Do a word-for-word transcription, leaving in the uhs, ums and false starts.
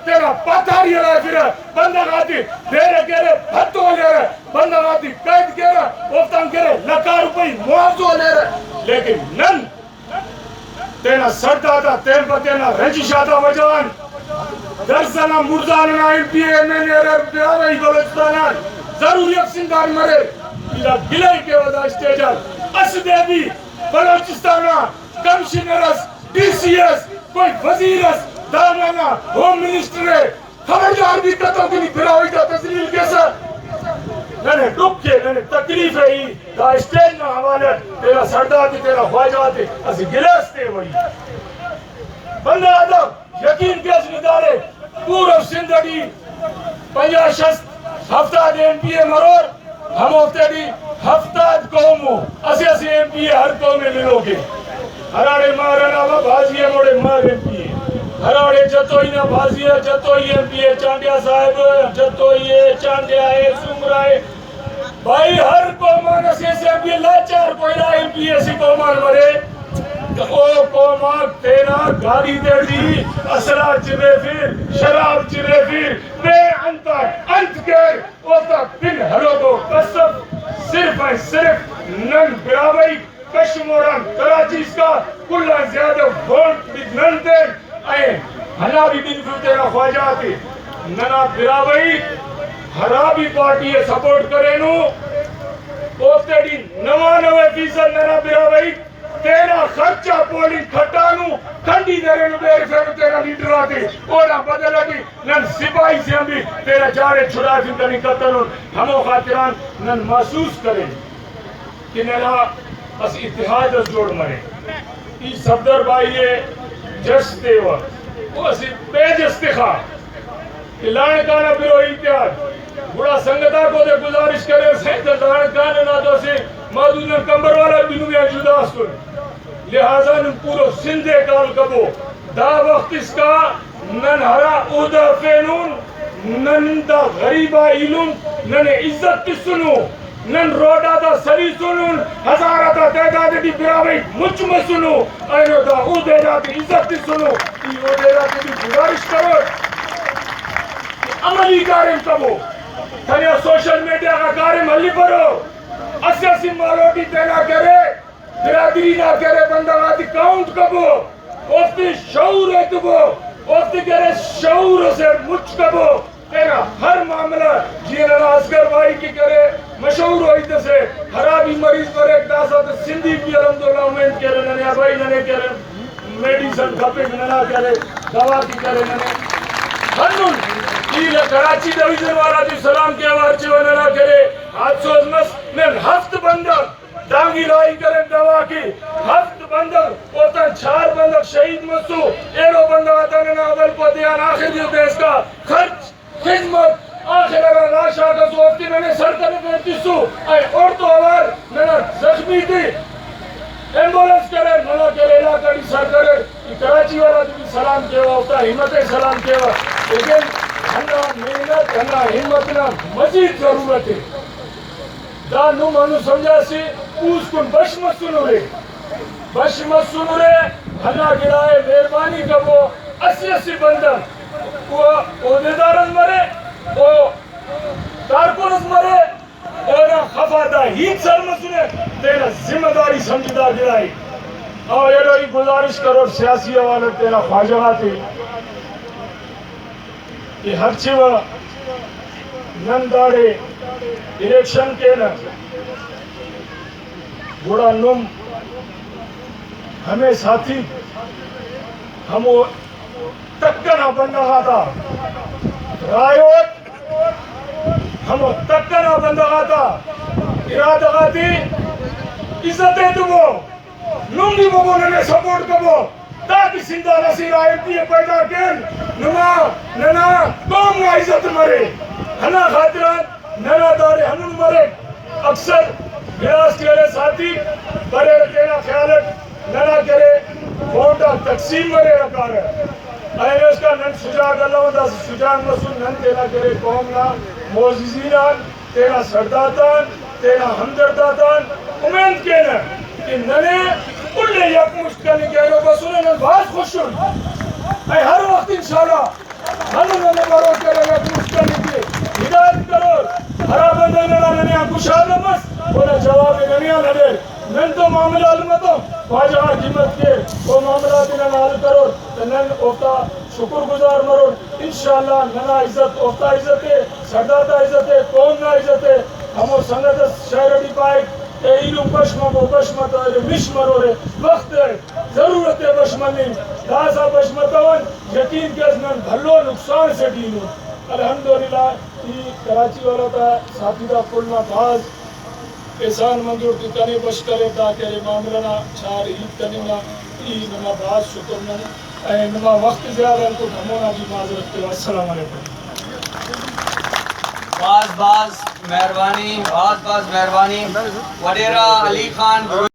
تینا پاتاری ہرافرہ، بندغ آتے بیرہ کیرہ، بھتو ہلیرہ، بندغ آتے قید کیرہ، اوفتان کیرہ لکھ روپئی معاوضہ ہلیرہ۔ لیکن نن تینا سڑداتا تین پہ تینا رنجش آتا وجہ غان درسنا مڑزان نا ایم پی اے، ایم این اے اریر براہوئی بلوچستان آن ضروری اف سندھ آن مریر۔ ادا گلہ ءِ کیوہ دا اسٹیج آن اسہ دے بھی بلوچستان آ کمشنر اس، ڈی سی اس، کوئی وزیر اس، دا ننا ہوم منسٹر ءِ، خبردار بھی کتو کہ نی براہوئی تا تذلیل کیسہ۔ ننے ڈکھ ءِ، ننے تکلیف ءِ، ای دا اسٹیج نا حوالہ اٹ تینا سڑدار تے، تینا خواجہ تے اسہ گلہ اس تیوہ ای۔ بندغ آتا یقین کیس نی داڑے پورو سندھ اٹی پنجاہ شست ہفتاد ایم پی اے مرور، ہموفتے ٹی ہفتاد قوم ءُ، اسہ اسہ ایم پی اے ہر قوم ءِ ملوک ءِ۔ ہراڑے مار ئنا بھازی ءِ، ہموڑے مار ایم پی اے۔ ہراڑے جتوئی نا بھازی ءِ، جتوئی ایم پی اے، چانڈیا صاحب جتوئی ءِ، چانڈیا ءِ، سومرا ءِ۔ بھائی، ہر قوم آن اسہ اسہ ایم پی اے، لاچار کوئٹہ ایم پی اے اسہ قوم آن مرے، او قوم آک تینا گاڈی تیٹی اسلحہ چریفر، شراب چریفر، بے انت آک انت کیر۔ اوفتا پن ہلوکو کس اف۔ صرف اینڈ صرف نن براہوئی کشمور آن کراچی اسکا کل آن زیادہ ووٹ بھی نن تین۔ اے ہندا بھی بنفل تینا خواجہ آتے۔ ننا براہوئی ہرا بھی پارٹی ءِ سپورٹ کرینو، اوفتے ٹی نوانوے فیصد ننا براہوئی تینا خرچ آ پولنگ کھٹانو، کنڈی درینو، بیرفینو تینا لیڈر آتے۔ اونا بدل اٹی نن سپاہی سے ہم بھی تینا جان ءِ چھڑائفنگ کننگ کتنن۔ ہمو خاطران نن محسوس کرین کہ ننا اسہ اتحاد اس جوڑ مرے۔ ای صفدر بائی ءِ جس تیوہ، او اسہ پیج اس تخا کہ لاڑکانہ بروہی اتحاد۔ گڑا سنگت آک اودے گزارش کریر، سائیں، دا لاڑکانہ نا تو اسہ محدود، نن کمبر والا بھی نمے آن جدا استن۔ لہذا نن پورو سندھ ءِ کال کبو۔ دا وخت اسکا نن ہرا عہدہ ہرفینن، نن دا غریب آ ایلم ننے عزت تسنو، نن روڈ آتا سلیسنن، ہزار آتا تعداد ٹی براہوئی مچ مسنو، اینو دا عہدیدار تے عزت تسنو۔ ای عہدیدار تے بھی گزارش کرو کہ عملی کاریم کبو، تنیا سوشل میڈیا غا کاریم ہلیپرو، اسہ اسہ مالو ٹی تینا کرے، برادری نا کرے بندغ آتے کاؤنٹ کبو، اوفتے شعور ایتبو، اوفتے کرے شعور اسے مچ کبو، تینا ہر معاملہ جی ننا اصغر بھائی کہ کرے مشہور ہوئی تسے، ہرا بھی مریض بریک داسہ تہ سندھی بھی الحمدللہ امید کرے ننے آ بھائی ننے کرے میڈیسن کپک ننا کرے دوا کی کرے ننے ہندن۔ ای کراچی ڈویژن والا تے سلام کیوہ، ہرچے و ننا کرے حادثوز مس، نن ہفت بندغ دانگی لائی کرین دوا کے، ہفت بندغ اوفتان چار بندغ شہید مسو، ایلو بندغ آتا ننا اول پہ دے آن آخری ءُ دے اسکا خرچ، خدمت، آخر ہرا لاش آک اسو اوفتے ننے سر کنفین تسو، اے اوڑتو اوار ننا زخمی تے ایمبولینس کریر، ننا کرے علاقہ ٹی سر کریر، ای کراچی والا تے بھی سلام کیوہ، اوفتا ہمت ءِ سلام کیوہ، لیکن ہندا محنت، ہندا ہمت نا مزید ضرورت ءِ۔ دا نم ہندن سمجھاسے پوسکن بش مسنرے، بش مسنرے، ہندا گڑا ءِ مہربانی کبو، اسہ اسہ بندغ او عہدیدار اس مرے، او کارکن اس مرے، اونا خف آتا ہیت سر مسنے، تینا ذمہ داری سمجھ دا گڑا ءِ۔ او ایلو ای گزارش کرور سیاسی حوالہ تینا خواجہ غاتے۔ کہ ہرچیوہ نن داڑے الیکشن کینہ، گڑا نم ہمے ساتھی ہمو تک ئنا بندغ آتا رائے اٹ، ہمو تک ئنا بندغ آتا ارادہ غاتے عزت ایتبو۔ نم بھی ببو، ننے سپورٹ کبو، تاکہ سندھ آن اسہ ارا ایم پی اے پیدا کین، نما ننا قوم نا عزت مرے۔ ہندا خاطران ننا داڑے ہندن مریک، اکثر گڑاس کہ ارے ساتھی بریرہ تینا خیال اٹ ننا کرے ووٹ آک تقسیم مریرہ کارہ۔ اینو اسکان نن سجاگ الون، داسہ سجاگ مسن، نن تینا کرے قوم نا معززین آن، تینا سڑداتان، تینا ہمدرداتان امید کینہ کہ ننے کل ءِ یک مشت کننگ کہ اینو بسنہ، نن بھاز خوش ان۔ اے ہر وخت انشاءاللہ ہندن ہندن بروک کرے گا، دوست کنے کہ ہدایت کرور۔ ہرا بندغ ننا ننے آن کشادہ مس، اونا جواب ننے آن اریر۔ نن تو معاملہ حل متو، خواجہ غاک ہمت کیر، او معاملہ تے ننا حل کرور، تو نن اوفتا شکر گزار مرون۔ انشاءاللہ ننا عزت اوفتا عزت ءِ، سردار تا عزت ءِ، قوم نا عزت ءِ۔ ہمو سنگت اس شعر ٹی پائک، اے ایلم بش مبو، بش متورے، مش مرورے، وخت ءِ ضرورت ءِ بش مننگ، داسہ بش متون، یقین کیس نن بھلو نقصان سے ٹی ہنون۔ الحمدللہ، ای کراچی والا تا ساتھی دا کل نا بھاز احسان منظور تے کنے بش کرے، دا کہ ارے معاملہ نا چار ہیت کننگ آ، ای نما بھاز شکر نن، اے نما وخت زیادہ ہلکٹ، ہمونا بھی معذرت کرے۔ السلام علیکم۔ بھاز بھاز مہربانی، بھاز بھاز مہربانی۔ وڈیرہ علی خان